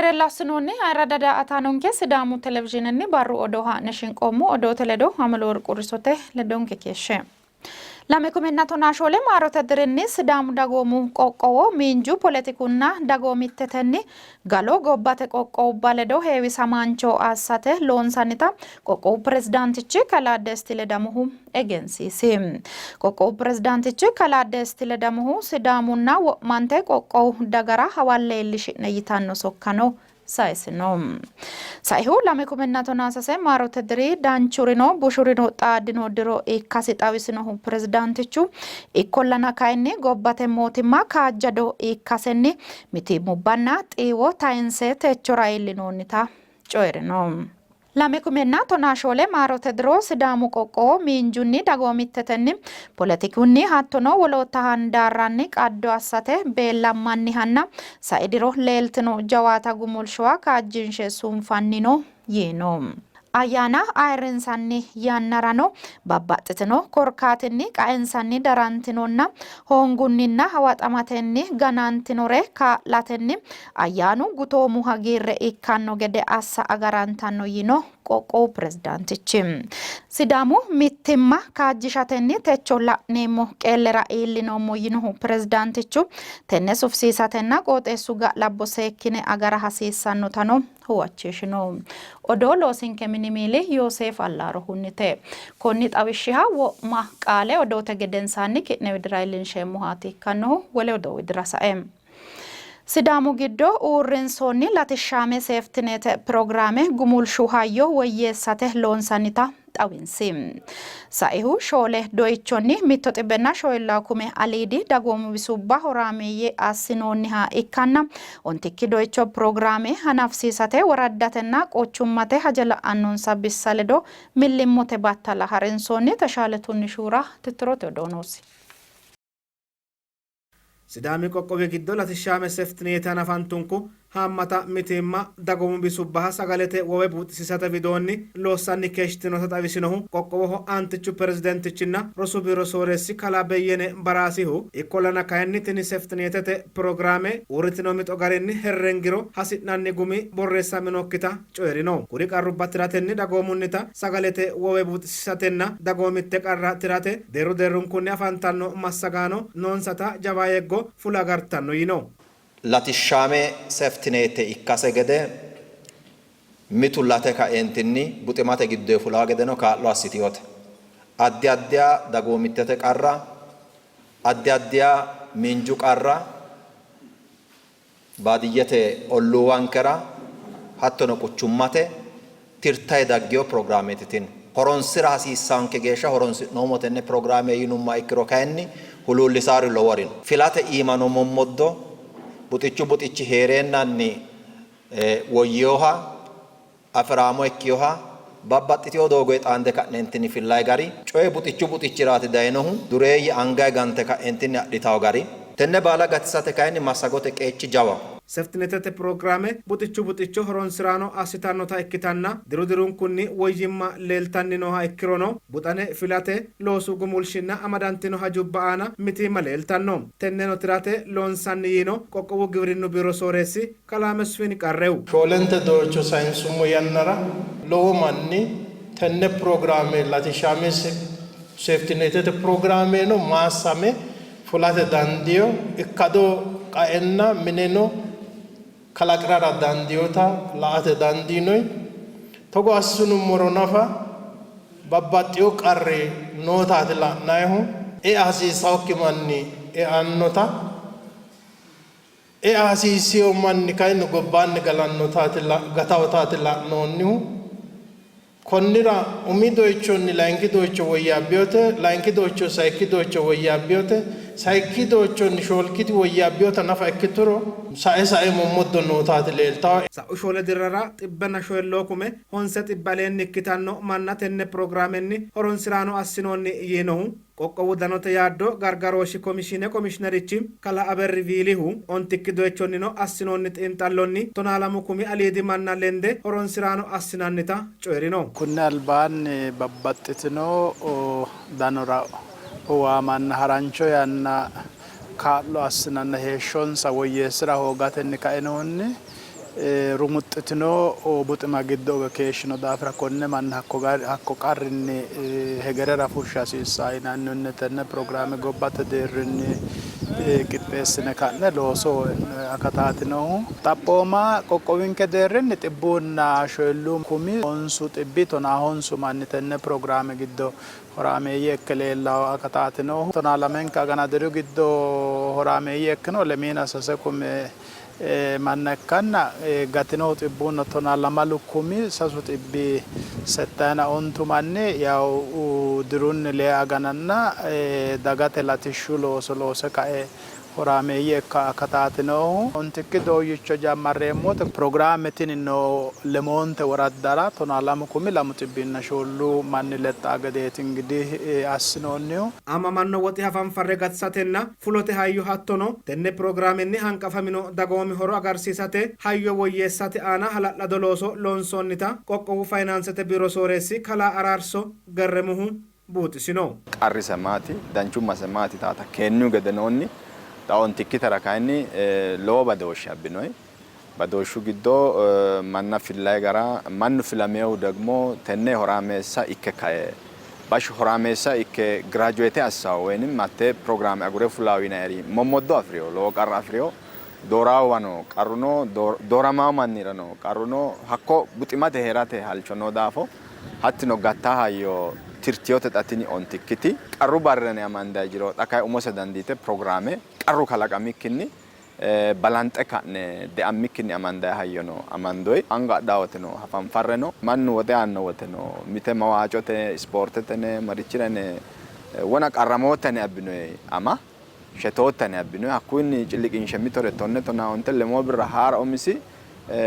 Keerella assinoonni ayirradda daa''ataanonke Sidaamu televizhiinenni barru odoo haa'ne shinqoommo odoote ledo Amaloworqu Risote ledonke keeshshe. 2014 maarote dirinni Sidaamu dagoomu qoqqowo miinju, poletikunna dagoomittetenni galo gobbate qoqqowubba ledo heewisamaancho assate loonsannita qoqqowu pirezidaantichi kalaa Desti Ledamohu egensiisi. Qoqqowu pirezidaantichi kalaa Desti Ledamohu Sidaamunna wo'mante qoqqowu dagara hawalle iillishi'ne yitanno sokkano sayisino. Saihu 2013 maarote diri danchurino bushurino xaadino diro ikkasi xawisinohu pirezidaantichu, ikkollana kayinni gobbate mootimma kaajjado ikkasenni mitiimmubbanna xiiwo tayinse techora iillinoonnita coyi'rino. 2014 maarote diro Sidaamu qoqqowo miinjunni, dagoomittetenni, poletikunni hattono wolootta handaarranni qaddo assate beellammannihanna sai diro leeltino jawaata gumulshuwa kaajjinshe sunfannino yiino. Ayyaana ayirrinsanni yannarano babbaxxitino korkaatinni qaensanni darantinonna hoongunninna hawaxamatenni ganantinore kaa'latenni ayyaanu gutoomu hagiirre ikkanno gede assa agarantanno yiino qoqqowu pirezidaantichi. Sidaamu mittimma kaajjishatenni techo la'neemmo qeellera iillinoommo yiinohu pirezidaantichu, tenne sufisiisatenna qooxeessu ga'labbo seekkine agara hasiissannotano huwachishino. Odoo loosinke mini miili Yooseef Allaarohunnite. Konni xawishshiha wo'ma qaale odoote gedensaanni ki'ne widira iillinsheemmohaati ikkannohu. Wole odoo widira sae. Sidaamu giddo uurrinsoonni latishshaame seeftineete pirogiraame gumulshu hayyo woyyeessate loonsannita xawinsi. Saihu shoole doyichonni mitto xibbenna shoyillaa kume aliidi dagoomu bisubba horaameeyye assinoonniha ikkanna ontikki doyicho pirogiraame hanafisiisate woraddatenna quchummate haja la'annonsa bissa ledo millimmote battala harinsoonni. Teshaale Tunnishuura tittirote odoo noosi. Sidaami qoqqowi giddo latishshaame seftineete hanafantunku haammata mitiimma dagoomu bisubbaha sagalete wowe buuxisiisate widoonni loossanni keeshshitinota xawisinohu qoqqowoho aantichu pirezidentichinna rosu biiro sooreessi kalaa Beyyene Baraasihu, ikkollana kayinni tini seftineetete pirogiraame uurritino mixo garinni herrengiro hasi'nanni gumi borreessaminokkita coyi'rino. Kuri qarrubba tiratenni dagoomunnita sagalete wowe buuxisiisatenna dagoomitte qarra tirate deerru deerrunkunni afantanno massagaano noonsata jawa eeggo fula agartanno yiino. Latishshaame seftineete ikkase gede mitu late kaeentinni buximate giddoyi fulaa gedeno kaa'lo assitinote. Addi addiha dagoomittete qarra, addi addiha miinju qarra, Baadiyyete olluuwankera hattono quchummate tirtayi daggino pirogiraameeti tini. Horonsi'ra hasiissaanke geeshsha horonsi'noommo tenne pirogiraame yinummoha ikkiro kayinni huluullisaari lowori no. Filate iimano mommoddo buxichu buxichi hee'reennanni woyyinoha, afi'raamo ikkinoha, babbaxxitino doogoyi xaande ka'neentinni fillayi gari, coyi buxichu buxichiraati dayinohu, dureeyye angayi gante ka'entinni adhitawo gari, tenne baala gatisate kayinni massagote qeechi jawaho. Seftinetete pirogiraame buxichu buxicho horonsi'raano assitannota ikkitanna diru dirunkunni woyyimma leeltanni nooha ikkirono buxane filate loosu gumulshinna amadantino hajubba aana mitiimma leeltanno. Tenneno tirate loonsanni yiino qoqqowu giwirinnu biiro sooreessi Kalaa Mesfin Qarrew. Shoolente doycho sayinsummo yannara lowo manni tenne pirogiraame latishshaame seeftineetete pirogiraameno maassame fulate dandiino, ikkado qaenna mineno kalaqi'rara dandiinota la''ate dandiinoonni. Togo assinummoro nafa babbaxxino qarri nootaati la'nannihu. Ea hasiissannokki manni eannota Ea hasiissino manni kayinni gobbaanni galannotaati gatawotaati la'noonnihu. Konnira umi doyichonni layinki doyicho woyyaabbinote, layinki doyichonni sayikki doyicho woyyaabbinote, sayikki doyichonni shoolkiti woyyaabbinota nafa ikkituro sae sae mommoddo nootaati leeltanno. Sa'u shoole dirrara xibbenna shoyilloo kume honse xibbe aleenni ikkitanno manna tenne pirogiraamenni horonsi'raano assinoonni yiinohu Qoqqowu danote yaaddo gargarooshshi komishiine komishinerichi kalaa Aberri Viilihu, ontikki doyichonnino assinoonni xiinxallonni tonaalamu kumi aliidi manna lende horonsi'raano assinannita coyi'rino. Kunni albaanni babbaxxitino danora uwamanna harancho yanna kaa'lo assinanna heeshshonsa woyyeessi'ra hoogatenni kainohunni Rumuxxitino buxima giddo uwe keeshshino daafira konne manna hakko qarrinni hegerera fushsha hasiissanno yinannihunni tenne pirogiraame gobbate deerrinni qixxeessine ka'ne loosoho e'noonni akataati noohu. Xaphooma qoqqowinke deerrinni xibbuunna shoyilluu kumi honsu xibbii tonaa honsu manni tenne pirogiraame giddo horaameeyye ikke leellanno akataati noohu. Tonaa lamenka agana diru giddo horaameeyye ikkino lemiina sase kume manna ikkanna gatinohu xibbuunna tonaa lamalu kumi sasu xibbii settayina ontu manni yaw dirunni lee agananna dagate latishshu looso loose kae horaameeyye ikka akataati noohu. Ontikki dooyyicho jammarreemmo wote pirogiraame tini noo lemoonte woraddara tonaa lamu kumi lamu xibbiinna shoollu manni lexxaa gedeeti ingidih assinoonnihu. Aamamanno woxi hafanfarre gatisatenna fulote hayyo hattono tenne pirogiraamenni hanqafamino dagoomi horo agarsiisate hayyo woyyeessate aana hala'lado looso loonsoonnita Qoqqowu Fayinaansete Biiro Sooreessi Kalaa Araarso Gerremuhu buuxisino. Qarrise maati? Danchummase maati? Taata keennihu gedenoonni xa ontikkitera kayinni lowo badooshshe abbinoyi. Badooshshu giddo manna fillayi gara, mannu filaminohu degmo tenne horaameessa ikke kae bashsho horaameessa ikke graduate assawo woyinim hatte pirogiraame agure fulawo yinayiri mommoddo afi'rino, lowo qarra afi'rino. Dooraawano qarru no, dooramaawo mannirano qarru no. Hakko buximate hee'rate halcho noo daafo hattino gatta hayyo tirtiyote xa tini ontikkiti qarru barrene amandayi jiro xa kayi umose dandiite pirogiraame qarru kalaqamikkinni balanxe ka'ne deammikkinni amandayi hayyono amandoyi. Anga adhaa woteno hafanfarre no. Mannu woxe aanno woteno mite mawaacote, ispoortetene, marichirene wona qarramoottane abbinoyi ama shetoottane abbinoyi. Hakkuyinni cilliqinshe mitore tonne tonaa onte lemoo birra haara umisi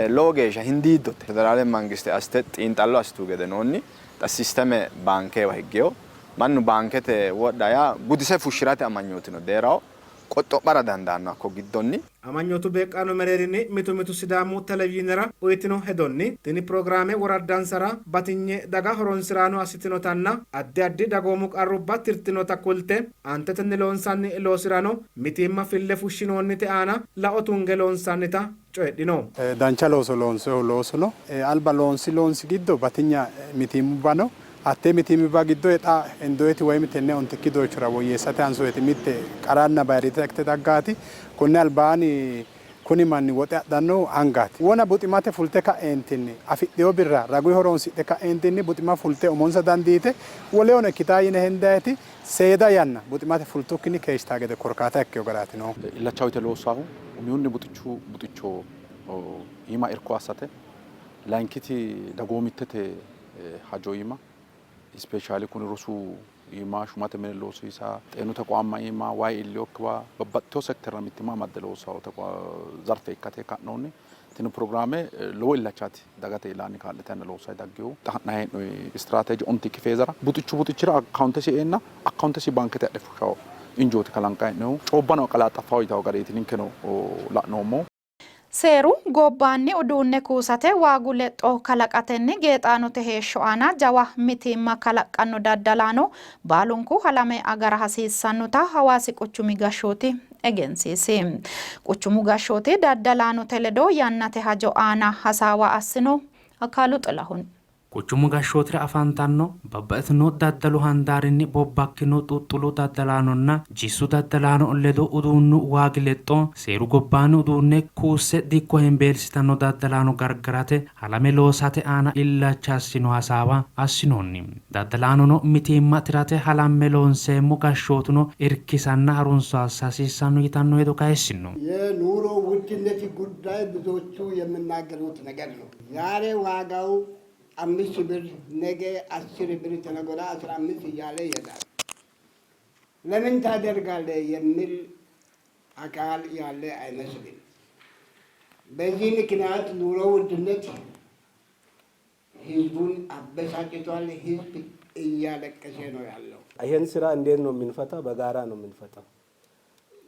lowo geeshsha hindiiddote. Federaale mangiste assite xiinxallo assitu gedenoonni xa sisteme baankewa higgeyo. Mannu baankete wodha yaa gudise fushshi'rate amanyootino deeraho qoxxo'mara dandaanno hakko giddonni. Amanyootu beeqqaano mereerinni mitu mitu Sidaamu Televizhiinera uytino hedonni, tini pirogiraame woraddansara batinye daga horonsi'raano assitinotanna addi addi dagoomu qarrubba tirtinota kulte, aantetenni loonsanni loosirano mitiimma fille fushshinoonnite aana lao tunge loonsannita coyidhino. Dancha looso loonsoyihu loosu no. Alba loonsi loonsi giddo batinya mitiimmubba no. Hattee mitiimmubba giddo xa hendoyiti woyim tenne ontikki doyichora woyyeessate hansoyiti mitte qaranna bayiriidita ikkite daggaati. Konni albaani kuni manni woxe adhannohu angaati. Wona buximate fulte ka'eentinni afidhino birra raguyi horoonsidhe ka'eentinni buxima fulte umonsa dandiite wolehono ikkitaa yine hendayiti seeda yanna buximate fultukkinni keeshshitaa gede korkaata ikkino garaati noohu. Illacha uyite loossaahu umihunni buxichu buxicho iima irko assate, layinkiti dagoomittete hajo iima ispeeshaale kuni rosu iima shumate mine loosiisa, xeenu tequamma iima, wayi iillinokkiwa babbaxxitino sekiterra mittimma amadde loossanno zarfe ikkate ka'noonni. Tini pirogiraame lowo illachaati dagate ilaanni kaa'litanni loossanni dagginohu. Xa ha'nanni hee'noonni istiraateeje ontikki feezera buxichu buxichira akkawuntesi e'eenna akkawuntesi baankete adhe fushshanno injooti kalanqanni hee'noonnihu. Coobbano aqalaaxxaffaho yitanno gariiti ninkeno la'noommohu. Seeru gobbaanni uduunne kuusate waagu lexxo kalaqatenni geexaanote heeshsho aana jawa mitiimma kalaqqanno daddalaano baalunku halame agara hasiissannota Hawaasi quchumi gashshooti egensiisi. Quchumu gashshooti daddalaanote ledo yannate hajo aana hasaawa assino. Akaalu Xilahun. Quchumu gashshootira afantanno babbaxxitino daddalu handaarinni bobbakkino xuxxulu daddalaanonna jissu daddalaano ledo uduunnu waagi lexxo, seeru gobbaanni uduunne kuusse dikko hembeelsitanno daddalaano gargarate halame loosate aana illacha assino hasaawa assinoonni. Daddalaanono mitiimma tirate halamme loonseemmo, gashshootuno irkisanna harunso assa hasiissanno yitanno hedo kayissino. የኑሮ ውድነት ጉዳይ ብዙዎቹ የሚናገሩት ነገር ነው። ዛሬ ዋጋው 5 ብር፣ ነገ 10 ብር፣ ተነገ ወዲያ 15 እያለ ይሄዳል። ለምን ታደርጋለህ የሚል አካል ያለ አይመስልም። በዚህ ምክንያት ኑሮ ውድነት ህዝቡን አበሳጭቷል። ህዝብ እያለቀሰ ነው ያለው። ይሄን ስራ እንዴት ነው የምንፈታው? በጋራ ነው የምንፈታው።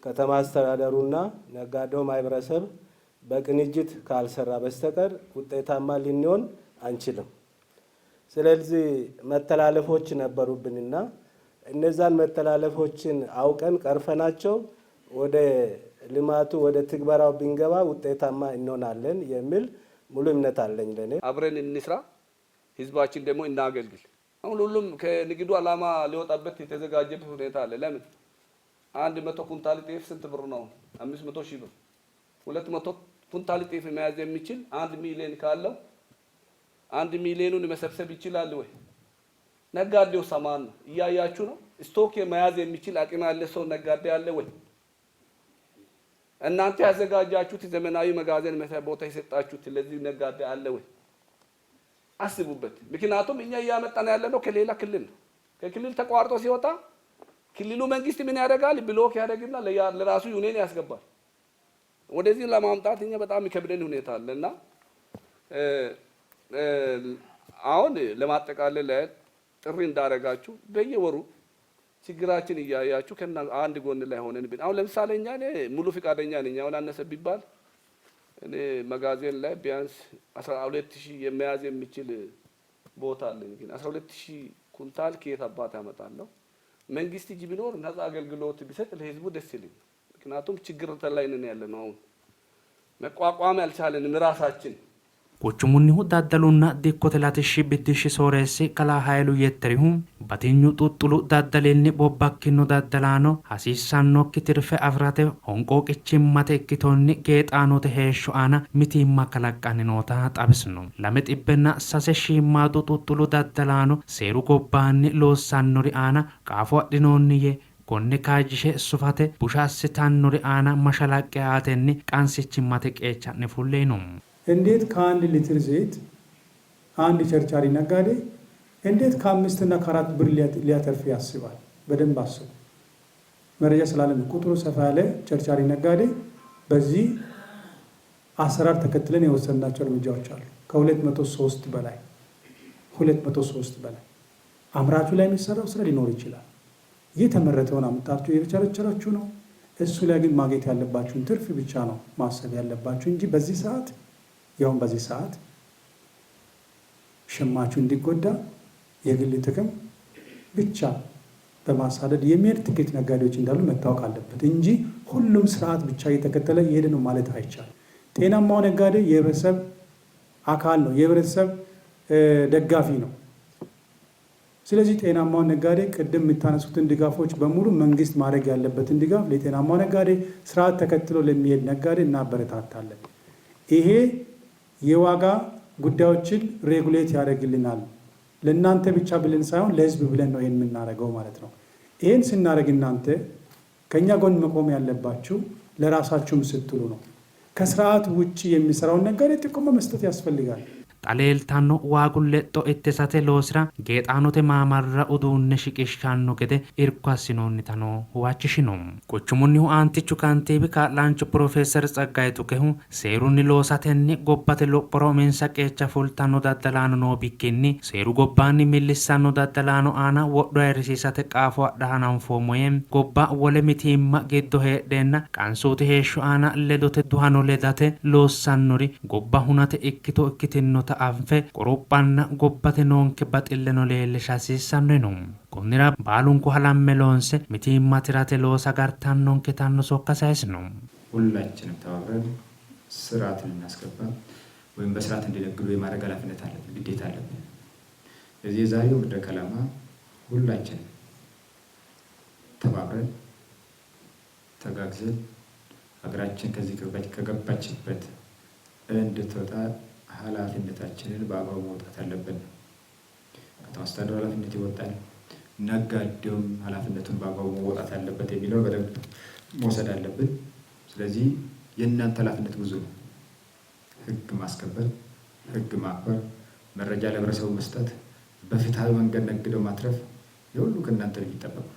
ከተማ አስተዳደሩና ነጋዴው ማህበረሰብ በቅንጅት ካልሰራ በስተቀር ውጤታማ ልንሆን አንችልም። ስለዚህ መተላለፎች ነበሩብንና እነዛን መተላለፎችን አውቀን ቀርፈናቸው ወደ ልማቱ ወደ ትግበራው ብንገባ ውጤታማ እንሆናለን የሚል ሙሉ እምነት አለኝ። ለኔ አብረን እንስራ፣ ህዝባችን ደግሞ እናገልግል። አሁን ሁሉም ከንግዱ ዓላማ ሊወጣበት የተዘጋጀበት ሁኔታ አለ። ለምን 100 ኩንታል ጤፍ ስንት ብር ነው? 500 ሺህ ብር። 200 ኩንታል ጤፍ መያዝ የሚችል 1 ሚሊዮን ካለው 1 ሚሊዮኑን መሰብሰብ ይችላል ወይ? ነጋዴው ሰማን ነው እያያችሁ ነው። Stock መያዝ የሚችል አቅም ያለ ሰው ነጋዴ አለ ወይ? እናንተ ያዘጋጃችሁት ዘመናዊ መጋዘን ቦታ የሰጣችሁት ለዚህ ነጋዴ አለ ወይ? አስቡበት። ምክንያቱም እኛ እያመጣን ያለነው ከሌላ ክልል ነው። ከክልል ተቋርጦ ሲወጣ ክልሉ መንግስት ምን ያደርጋል? Block ያደርግና ለራሱ ዩኒየን ያስገባል። ወደዚህ ለማምጣት እኛ በጣም የሚከብደን ሁኔታ አለ እና አሁን ለማጠቃለል ጥሪ እንዳደረጋችሁ በየወሩ ችግራችን እያያችሁ ከና አንድ ጎን ላይ ሆነን ብን አሁን ለምሳሌ እኛ እኔ ሙሉ ፍቃደኛ ነኝ። አሁን አነሰ ቢባል እኔ መጋዘን ላይ ቢያንስ 12,000 የመያዝ የሚችል ቦታ አለኝ። ግን 12,000 ኩንታል ከየት አባት ያመጣለሁ? መንግስት እጅ ቢኖር ነፃ አገልግሎት ቢሰጥ ለህዝቡ ደስ ይለኛል። ምክንያቱም ችግር ላይ ነን ያለነው፣ አሁን መቋቋም ያልቻለንም ራሳችን። Quchumunnihu daddalunna dikkote latishshi biddishshi sooreessi kalaa Hayilu Yetterihu batinyu xuxxulu daddalinni bobbakkino daddalaano hasiissannokki tirfe afi'rate honqooqichimmate ikkitonni geexaanote heeshsho aana mitiimma kalaqqanni noota xawisino. 203 shiimmaadu xuxxulu daddalaano seeru gobbaanni loossannori aana qaafo adhinoonni yee konne kaajjishe sufate busha assitannori aana mashalaqqe aatenni qansichimmate qeecha'ne fulle yiino. እንዴት ከአንድ ሊትር ዘይት አንድ ቸርቻሪ ነጋዴ እንዴት ከአምስትና ከአራት ብር ሊያተርፍ ያስባል? በደንብ አስቡ። መረጃ ስላለን ቁጥሩ ሰፋ ያለ ቸርቻሪ ነጋዴ በዚህ አሰራር ተከትለን የወሰድናቸው እርምጃዎች አሉ። ከ203 በላይ፣ 203 በላይ። አምራቹ ላይ የሚሰራው ስራ ሊኖር ይችላል። የተመረተውን አምጣችሁ እየቸረቸራችሁ ነው። እሱ ላይ ግን ማግኘት ያለባችሁን ትርፍ ብቻ ነው ማሰብ ያለባችሁ እንጂ በዚህ ሰዓት፣ ያውም በዚህ ሰዓት ሸማቹ እንዲጎዳ የግል ጥቅም ብቻ በማሳደድ የሚሄድ ጥቂት ነጋዴዎች እንዳሉ መታወቅ አለበት እንጂ ሁሉም ስርዓት ብቻ እየተከተለ እየሄደ ነው ማለት አይቻልም። ጤናማው ነጋዴ የህብረተሰብ አካል ነው፣ የህብረተሰብ ደጋፊ ነው። ስለዚህ ጤናማው ነጋዴ ቅድም የምታነሱትን ድጋፎች በሙሉ መንግስት ማድረግ ያለበትን ድጋፍ ለጤናማው ነጋዴ፣ ስርዓት ተከትሎ ለሚሄድ ነጋዴ እናበረታታለን። ይሄ የዋጋ ጉዳዮችን regulate ያደርግልናል። ለእናንተ ብቻ ብለን ሳይሆን ለህዝብ ብለን ነው ይሄን የምናደርገው ማለት ነው። ይህን ስናደርግ እናንተ ከእኛ ጎን መቆም ያለባችሁ ለራሳችሁም ስትሉ ነው። ከስርዓት ውጭ የሚሰራውን ነጋዴ ጥቆማ መስጠት ያስፈልጋል። Xa leeltanno waagu lexxo ittisate loosira geexaanote maamarra uduunne shiqishshanno gede irko assinoonnitano huwachishino. Quchumunnihu aantichu kantiibi kaa'laanchu Pirofeeser Tsaggaye Tukehu seerunni loosatenni gobbate lophora uminsa qeecha fultanno daddalaano noo bikkinni seeru gobbaanni millissanno daddalaano aana wodho ayirrisiisate qaafo adha hananfoommo yee gobba wole mitiimma giddo heedheenna qansootu heeshsho aana ledote duhano ledate loossannori gobba hunate ikkito ikkitinota anfe qorophanna gobbate noonke baxilleno leellisha hasiissanno yino. Konnira baalunku halamme loonse mitiimma tirate loosa agartannonke yitanno sokka sayisino. ሁላችንም ተባብረን ስርዓትን ልናስገባ ወይም በስርዓት እንዲነግዱ የማድረግ ኃላፊነት አለብን፣ ግዴታ አለብን። ስለዚህ የዛሬው መድረክ ዓላማ ሁላችንም ተባብረን ተጋግዘን ሀገራችን ከዚህ ከገባችበት እንድትወጣ ኃላፊነታችንን በአግባቡ መውጣት አለብን። ከተማ አስተዳደሩ ኃላፊነት ይወጣል፣ ነጋዴውም ኃላፊነቱን በአግባቡ መወጣት አለበት የሚለው በደንብ መውሰድ አለብን። ስለዚህ የእናንተ ኃላፊነት ብዙ ነው። ሕግ ማስከበር፣ ሕግ ማክበር፣ መረጃ ለህብረተሰቡ መስጠት፣ በፍትሃዊ መንገድ ነግደው ማትረፍ የሁሉ ከእናንተ ነው የሚጠበቀው።